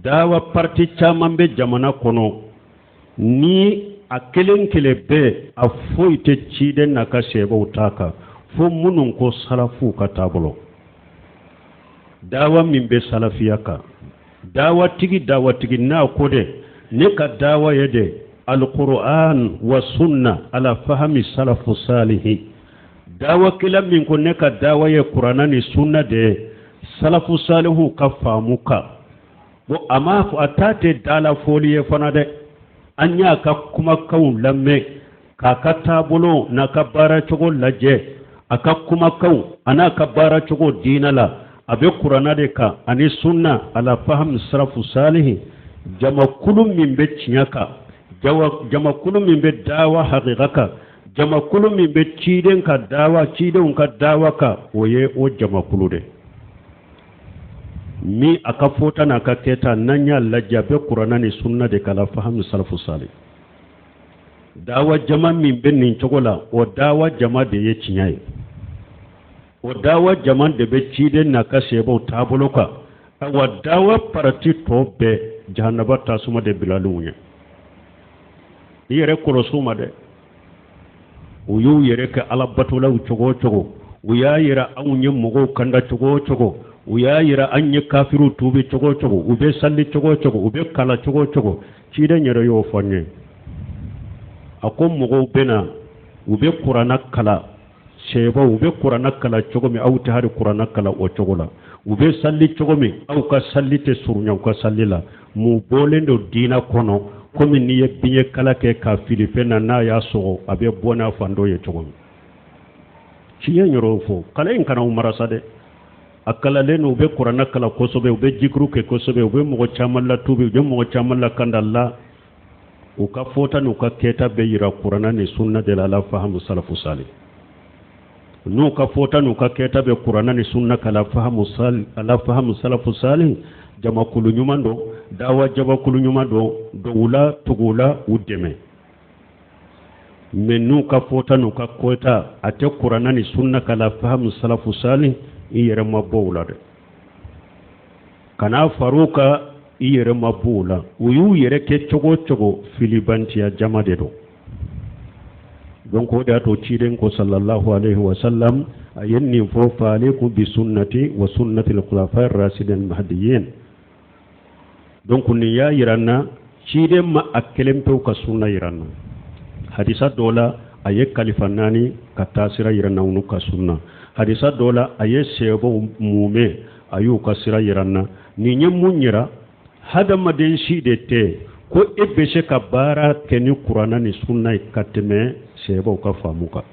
Dawa parti caman bɛ jamana kɔnɔ ni a kelen kelen bɛɛ a foyi tɛ ciden n'a ka sahabaw ta kan fo minnu ko salafuw ka taabolo dawa min bɛ salafiya kan dawatigi dawatigi n'a ko de ne ka dawa ye de alquran wa sunna ala fahami salafu salihi dawakɛla min ko ne ka dawa ye kuranna ni sunna de ye salafu salihu ka faamu kan bon a m'a fɔ a ta tɛ dalafɔli ye fana dɛ an y'a ka kumakanw lamɛn k'a ka taabolo n'a ka baaracogo lajɛ a ka kumakanw an'a ka baaracogo diinɛ la a bɛ kuranna de kan ani sunna ala fahami salafu salihi jamakulu min bɛ tiɲɛ kan jamakulu min bɛ dawa hakika kan jamakulu min bɛ ciden ka dawa cidenw ka dawa kan o ye o jamakulu de min a ka fɔta n'a ka kɛta n'an y'a lajɛ a bɛ kuranna ni sunna de kan ala fahami salafu salih dawa jama min bɛ nin cogo la o dawa jama de ye tiɲɛ ye o dawa jama de bɛ ciden n'a ka sahabaw taabolo kan awa dawa parati tɔ bɛɛ jahanaba tasuma de bilal'u ɲɛ i yɛrɛ kɔlɔsi u ma dɛ u y'u yɛrɛ kɛ ala batolaw cogo o cogo u y'a yira anw ye mɔgɔw kanda cogo o cogo u y'a yira an ye kafiriw tuubi cogo o cogo u bɛ sali cogo o cogo u bɛ kalan cogo o cogo ciden yɛrɛ y'o fɔ n ye a ko mɔgɔw bɛ na u bɛ kuranna kalan sahabaw u bɛ kuranna kalan cogo min aw tɛ hali kuranna kalan o cogo la u bɛ sali cogo min aw ka sali tɛ surunya u ka sali la mun bɔlen don diinɛ kɔnɔ komi n'i ye biɲɛ kala kɛ k'a fili fɛn na n'a y'a sɔgɔ a bɛ bɔ n'a fan dɔ ye cogo min tiɲɛ yɛrɛ fɔ kalan in kana u mara sa dɛ a kalalen u bɛ kuranna kalan kosɛbɛ u bɛ jikuru kɛ kosɛbɛ u bɛ mɔgɔ caman latubi u bɛ mɔgɔ caman lakanda la u ka fɔta n'u ka kɛta bɛ yira kuranna ni sunna de la ala fahamu salafu sali n'u ka fɔta n'u ka kɛta bɛ kuranna ni sunna kan ala fahamu salafu sali jamakulu ɲuman don dawa jamakulu ɲuman don don u la tugu u la u dɛmɛ mais n'u ka fɔta n'u ka kɛta a tɛ kuranna ni sunna kan ala fahamu salafu sali i yɛrɛ mabɔ u la dɛ kana far'u kan i yɛrɛ mabɔ u la u y'u yɛrɛ kɛ cogo o cogo filibantiya jama de don donc o de y'a to ciden ko sallallahu alaihi wa sallam a ye nin fɔ fa alaykum bi sunnati wa sunnati al-khulafa ar-rashidin al-mahdiyyin donc nin y'a yira n na ciden ma a kelen pewu ka sunna yira n na hadisa dɔ la a ye kalifa naani ka taasira yira n na olu ka sunna hadisa dɔ la a ye sahabaw mumɛ a y'u ka sira yira n na nin ye mun yira hadamaden si de tɛ ko e bɛ se ka baara kɛ ni kuranna ni sunna ye ka tɛmɛ sahabaw ka faamu kan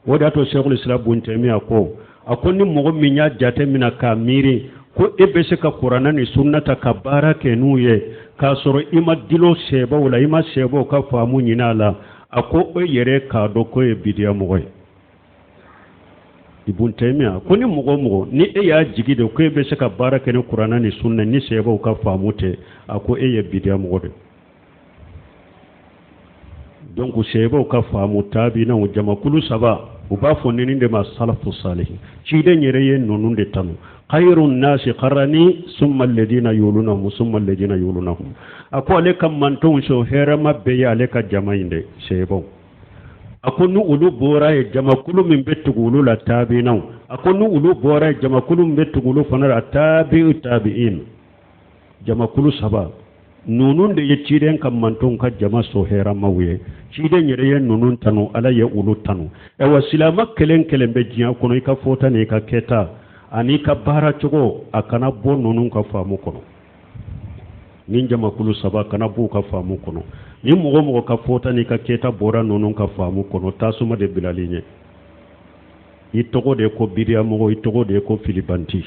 o de y'a to sɛkul islam bun tɛmiya ko a ko ni mɔgɔ min y'a jate minɛ k'a miiri ko e bɛ se ka kuranna ni sunna ta ka baara kɛ n'u ye k'a sɔrɔ i ma dulon sahabaw la i ma sahabaw ka faamu ɲini a la a ko e yɛrɛ k'a dɔn k'o ye bidiya mɔgɔ ye ibun tɛmiya ko ni mɔgɔ o mɔgɔ ni e y'a jigi de ko e bɛ se ka baara kɛ ni kuranna ni sunna ni sahabaw ka faamu tɛ a ko e ye bidiya mɔgɔ de donc sahabaw ka faamu tabiinaw jamakulu saba u b'a fɔ ninnu de ma salafu salihi ciden yɛrɛ ye ninnu de tanu khairu nasi qarani summa alladina yulunahum summa alladina yulunahum a ko ale ka mantonw sɔn hɛrɛma bɛɛ ye ale ka jama in de sahabaw a ko ni olu bɔra ye jamakulu min bɛ tugu olu la tabiinaw a ko ni olu bɔra ye jamakulu min bɛ tugu olu fana la tabi'u tabi'in jamakulu saba ninnu de ye ciden ka mantonw ka jama sɔn hɛrɛmaw ye ciden yɛrɛ ye ninnu tanu ala ye olu tanu ayiwa silama kelen kelen bɛ diɲɛ kɔnɔ i ka fɔta n'i ka kɛta an'i ka baara cogo a kana bɔ ninnu ka faamu kɔnɔ ni jamakulu saba kana b'u ka faamu kɔnɔ ni mɔgɔ o mɔgɔ ka fɔta n'i ka kɛta bɔra ninnu ka faamu kɔnɔ tasuma de bilalen ɲɛ i tɔgɔ de ko bidiyamɔgɔ i tɔgɔ de ko filibanti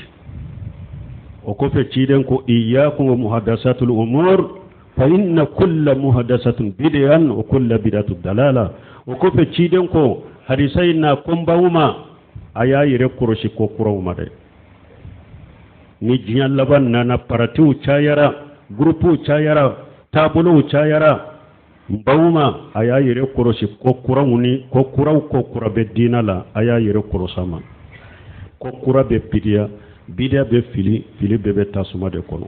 o kɔfɛ ciden ko iyakum wa muhadasatul umur fa inna kulla muhadasatin bid'an wa kulla bid'atu dalala o kɔfɛ ciden ko hadisa in na ko n b'aw ma a y'a yɛrɛ kɔlɔsi ko kuraw ma dɛ ni diɲɛ laban nana paratiw cayara gurupuw cayara taabolow cayara n b'aw ma a y'a yɛrɛ kɔlɔsi ko kuraw ni ko kuraw ko kura bɛ diinɛ la a y'a yɛrɛ kɔlɔsi a ma ko kura bɛ bidiya bidiya bɛ fili fili bɛɛ bɛ tasuma de kɔnɔ.